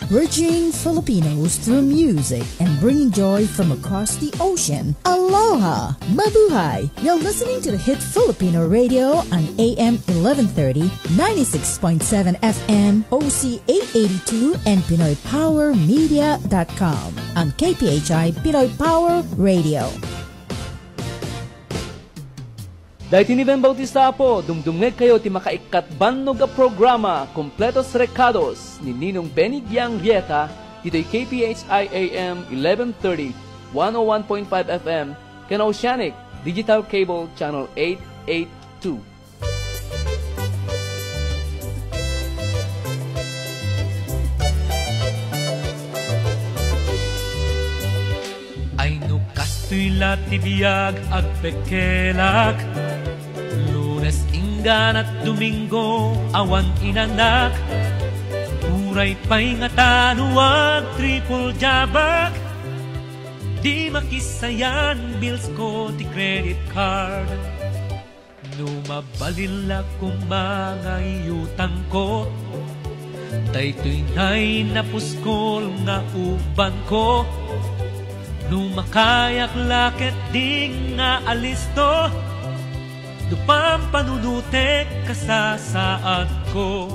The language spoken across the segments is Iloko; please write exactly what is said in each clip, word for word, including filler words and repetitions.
Reaching Filipinos through music and bringing joy from across the ocean. Aloha! Mabuhay! You're listening to the Hit Filipino Radio on A M eleven thirty, ninety-six point seven F M, O C eight eighty-two, and Pinoy Power Media dot com on K P H I Pinoy Power Radio. Daytoy ni Ben Bautista Apo, dumdumngegkayo ti makaikkat bannog a programa, Kompletos Rekados, ni Ninong Benny Gianrieta, ditoy K P H I A M eleven thirty, one oh one point five F M, ken Oceanic Digital Cable Channel eight eight two. Ay no kastoy la ti biag, agpekkelak. Lunes, ingganat Domingo, awan inanak. Uray pay nga tano ag triple jabak. Di makisayan bills ko ti credit card. No mabalin la koma nga iyutangko, daytoy nay napuskol nga ubanko. No makayak la ketdi nga alisto, no pampanunotek kasasaadko.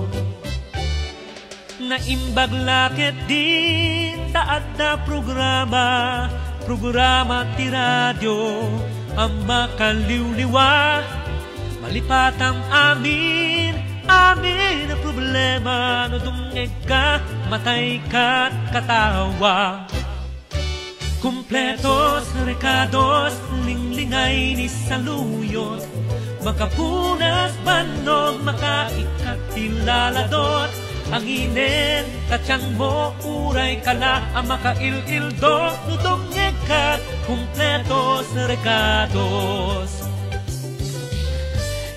Naimbag la ketdi ta adda programa, programa ti radio a makaliwliwa. Malipatam amin, amin a problema, no dumngegka, mataykat katawa. Kompletos rekados, linglingay ni saluyot. Makapunas bannog, makaikkat ti laladot. Anginen ta tianmo, uray ka la a makail-ildo. No dumngegka, kompletos rekados.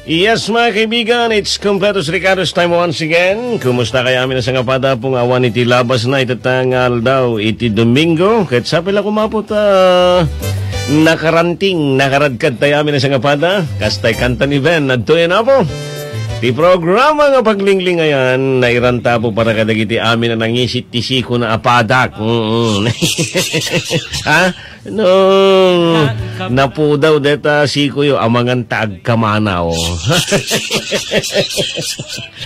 Yes, mga kaibigan, it's Completos Recados time once again. Kumusta kayo amin a sangapada, pungawan iti labas na iti tanggal daw iti Domingo? Ket sapay la koma pay ta nakaranting, nakaradkad tayo amin a sangapada. Kastay kanta ni Ben, adtoy na po. Ti programa nga paglinglingay, nairanta po para kadagiti amin a nangisit ti siko na apadak. Mm-mm. Ha? No, napudaw deta sikoyo, amangan ta agkamanaw.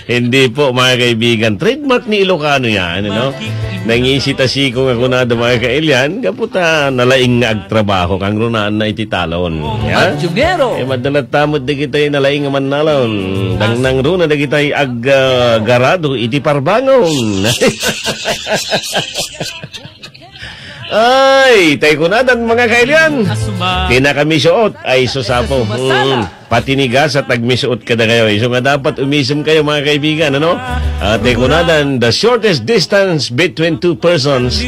Hindi po, mga kaibigan. Trademark ni Ilocano yan, ano? Nangisit a siko nga kunada, mga kailian, gapu ta nalaing nga agtrabaho, kangrunaanna iti talon. Ya? Madyungero. Eh, madalat tamot dagitay nalaing nga mannalon. Dangnangruna dagitay ag, ah, garado iti parbangon. Ay, tay kunadan, mga kailian. Pinakamisoot ay susapo. Mm. Pati ni gasat agmisoot kadakayo. Isu nga dapat umisem kayo, mga kaibigan, ano? At tay kunadan, the shortest distance between two persons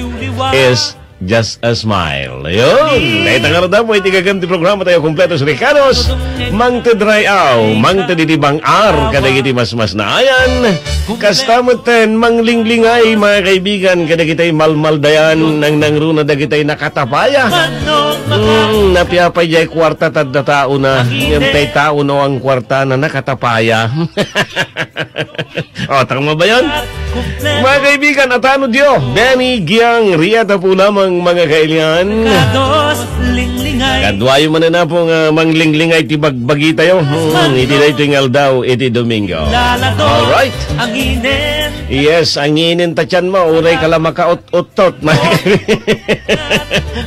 is just a smile. Yun. Dahil tangarda po, iti gagam ti programa tayo, Kompletos Recados. Mangted ray-aw, mangted iti bang-ar, kadagiti masmasnaayan. Kasta met ten, manglinglingay, mga kaibigan, kadagitay malmaldayan, nangnangruna dagitay nakatapaya. Hmm, napiapay jay kuarta tadda tao na. Yan tay tao no ang kuarta na nakatapaya. O, tama ba yan? Mga kaibigan, atano diyo, Benny Giang Rieta po lamang, mga kailian. Kaduayo man na po nga manglinglingay ti bagbagi tayo. Hmm, iti daytoy nga aldaw, iti Domingo. Alright. Yes, anginen ta tiyan mo, uray ka la makaut-uttot.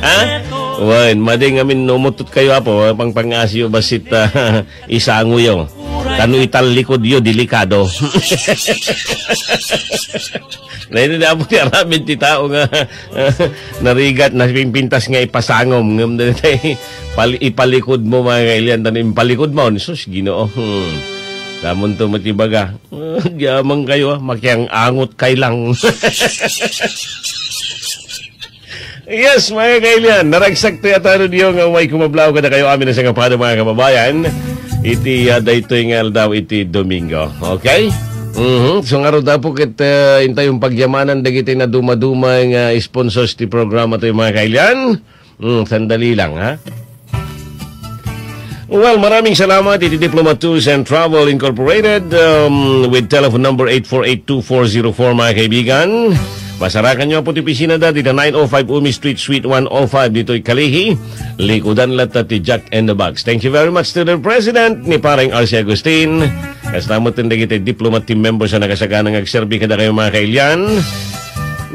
Ha? Wen, madi ngamin umutot kayo, apo, pangpangasiyo, basit, ah, isangoyo. Tano itallikod yo, delikado. Dahil na po ti aramid ti tao nga narigat, napimpintas nga ipasangom. Ngem daytay, pal-, ipalikod mo, mga kailian, tano impalikod mo. Sus, Ginoo. Hmm. Samon to matibaga. Gyamang kayo, ah. Makiang-angot kay lang. Yes, mga kailian, naragsak ti ataro diyo nga umay kumablaw kada kayo amin sa kapado, mga kababayan. Iti, ah, daytoy nga aldaw iti Domingo. Okay? Mhm. So, nga dapo ket, ah, intay yung pagyamanan dagiti na dumaduma nga sponsors ti programa tayo, mga kailian. Mm, sandali lang, ha? Well, maraming salamat iti Diplomat Tours and Travel Incorporated, um, with telephone number eight four eight two four zero four, mga kaibigan. Pasarakan nyo po ti opisina da, dita nine oh five Umi Street, Suite one oh five, ditoy Kalihi. Likudan latta ti Jack and the Box. Thank you very much to the president ni Pareng R C Agustin. Kasta met dagiti diplomat team members a nakasagana nga agserbi kadakayo, mga kailian.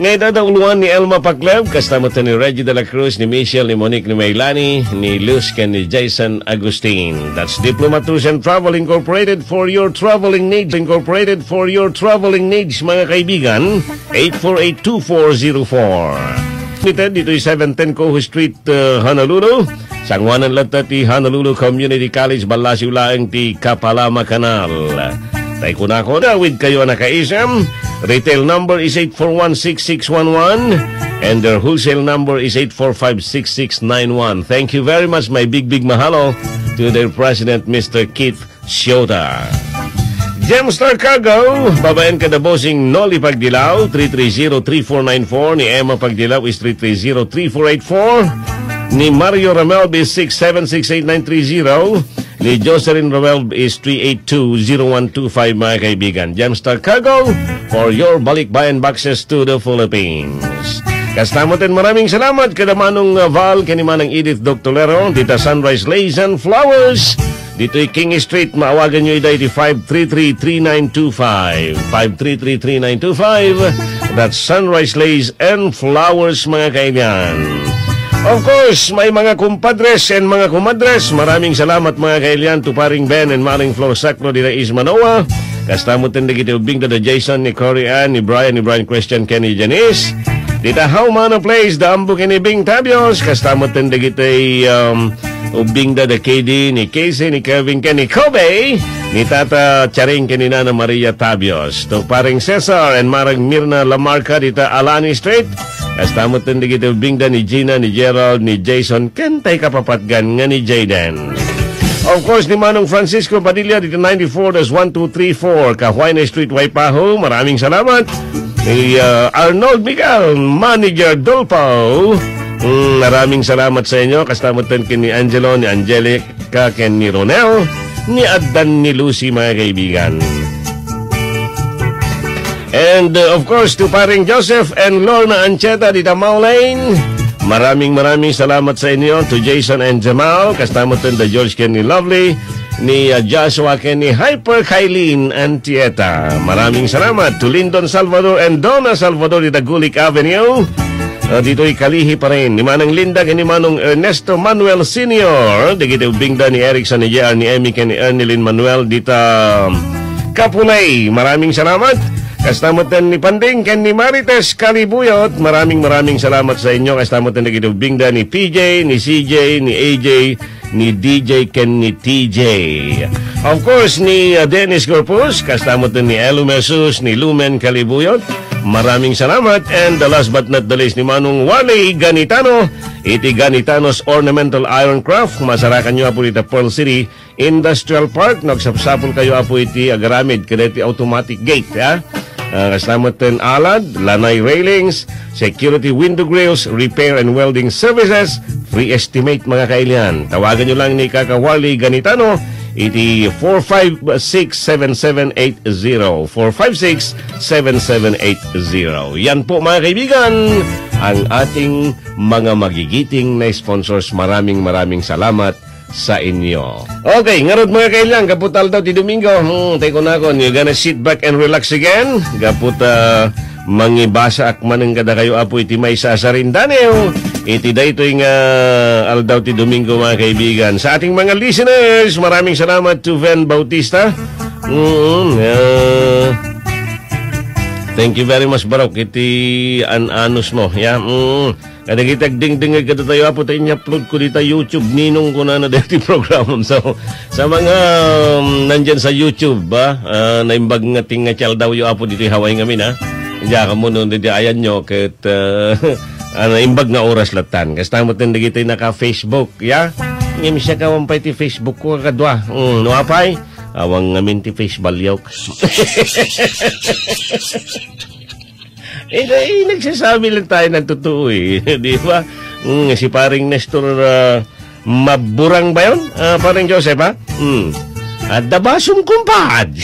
Nga ita da uloan ni Elma Pacleb, kasta met ni Reggie de la Cruz, ni Michelle, ni Monique, ni Maylani, ni Luz, ken ni Jason Agustin. That's Diplomat Tours and Travel Incorporated for your traveling needs. Incorporated for your traveling needs, mga kaibigan. Eight four eight two four zero four. Located ditoy seven ten Coho Street, uh, Honolulu. Sanguanan latta ti Honolulu Community College, ballasiw laeng ti Kapalama Canal. Tay kunako, dawid kayo a nakaisem. Retail number is eight four one six six one one, and their wholesale number is eight four five six six nine one. Thank you very much, my big, big mahalo to their president, Mister Keith Shota. Gemstar Cargo, babaen kada Bossing Noli Pagdilaw, three three zero three four nine four, ni Emma Pagdilaw is three three zero three four eight four, ni Mario Ramelb is six seven six eight nine three zero, ni Jocelyn Ramelb is three eight two zero one two five, mga kaibigan. Gemstar Cargo for your balikbayan boxes to the Philippines. Kasta met, maraming salamat kada Manong, uh, Val, ken ni Manang Edith Doctolero, dita Sunrise Lace and Flowers. Ditoy King Street, maawagan nyo ida iti five three three three nine two five. Five three three three nine two five. That's Sunrise Lace and Flowers, mga kailian. Of course, may mga kumpadres and mga kumadres. Maraming salamat, mga kailian, to Paring Ben and Maring Flor Saclo dita Ismanoa. Kasta met dagiti ubbing da Jason, ni Cory Ann, ni Brian, ni Brian Christian, ken ni Janice. Dita Haumano Place, da Ambo ken ni Bing Tabios. Kasta met dagiti, um, ubbing da da K D, ni Casey, ni Kevin, ken ni Kobe, ni Tata Charing, ken ni Nana Maria Tabios. To Paring Cesar and Marang Mirna Lamarca dita Alani Street. Kasta met dagiti ubbing da ni Gina, ni Gerald, ni Jason, ken tay kapapatgan nga ni Jayden. Of course, ni Manong Francisco Padilla dita ninety-four dash one two three four, Kahuayna Street, Waipahu. Maraming salamat. Ni, uh, Arnold Miguel, Manager Dolpao. Mm, maraming salamat sa inyo. Kasta met ken ni Angelo, ni Angelica, ken ni Ronel, ni Addan, ni Lucy, mga kaibigan. And, uh, of course, to Paring Joseph and Lorna Ancheta dita Maulein. Maraming, maraming salamat sa inyo. To Jason and Jamal, kasta met da George ken ni Lovely, ni, uh, Joshua ken ni Hyper Kylene Antieta. Maraming salamat. To Lindon Salvador and Donna Salvador dita Gulic Avenue. Uh, ditoy Kalihi pa rin. Ni Manang Linda ken ni Manong Ernesto Manuel Senior. Dagiti ubbing da ni Erickson, ni J R, ni Emmy ken ni Ernilyn Manuel dita Kapulay. Maraming salamat. Kasta met ni Panding ken ni Marites Kalibuyot. Maraming, maraming salamat sa inyo. Kasta met dagiti ubbing da ni P J, ni C J, ni A J, ni D J ken ni T J. Of course, ni, uh, Dennis Corpus, kasta met ni Elu Mersus, ni Lumen Kalibuyot. Maraming salamat. And the last but not the least, ni Manong Wally Ganitano, iti Ganitano's Ornamental Iron Craft. Masarakan nyo, Apo, dita Pearl City Industrial Park. No agsapsapul kayo, Apo, iti agaramid kadagiti automatic gate, ha? Ah, kasta met ten alad, lanay railings, security window grills, repair and welding services, free estimate, mga kailian. Tawagan nyo lang ni Kaka Wally Ganitano iti four five six seven seven eight zero, four five six seven seven eight zero. Yan po, mga kaibigan, ang ating mga magigiting na sponsors. Maraming, maraming salamat sa inyo. Okay, ngarud, mga kailian, gapu ta aldaw ti Domingo, hmm, tay kunakon, you gonna sit back and relax again? Gapu ta mangibasaak manen kadakayo, Apo, iti maysa a sarindaniw iti daytoy nga aldaw ti Domingo, mga kaibigan. Sa ating mga listeners, maraming salamat to Ven Bautista. Mm, ah, thank you very much, Barok, iti an-anus mo. Yeah, mm. Kadagiti agdingdingeg kadatayo, Apo, ta inyupload ko dita YouTube, ninong kunana daytoy programam. So, sa mga, um, nandyan sa YouTube, ah, ah, naimbag nga ting-, nga ti aldawyo, Apo, ditoy Hawaii ngamin, ah. Diak ammo no, didi ayanyo, ket, ah, ah, naimbag nga oras lattan. Kasta met dagiti naka-Facebook, ya? Ngem siak, awan pay ti Facebook ko, kadua. Mm, no, apay? Awan ngamin ti Facebook. Eh, eh, nagsasabi lang tayo ng totoo, eh. Di ba? Mm, si paring Nestor, ah, Maburang ba yun? Ah, paring Joseph, ha? Mm. At the basum, kumpad.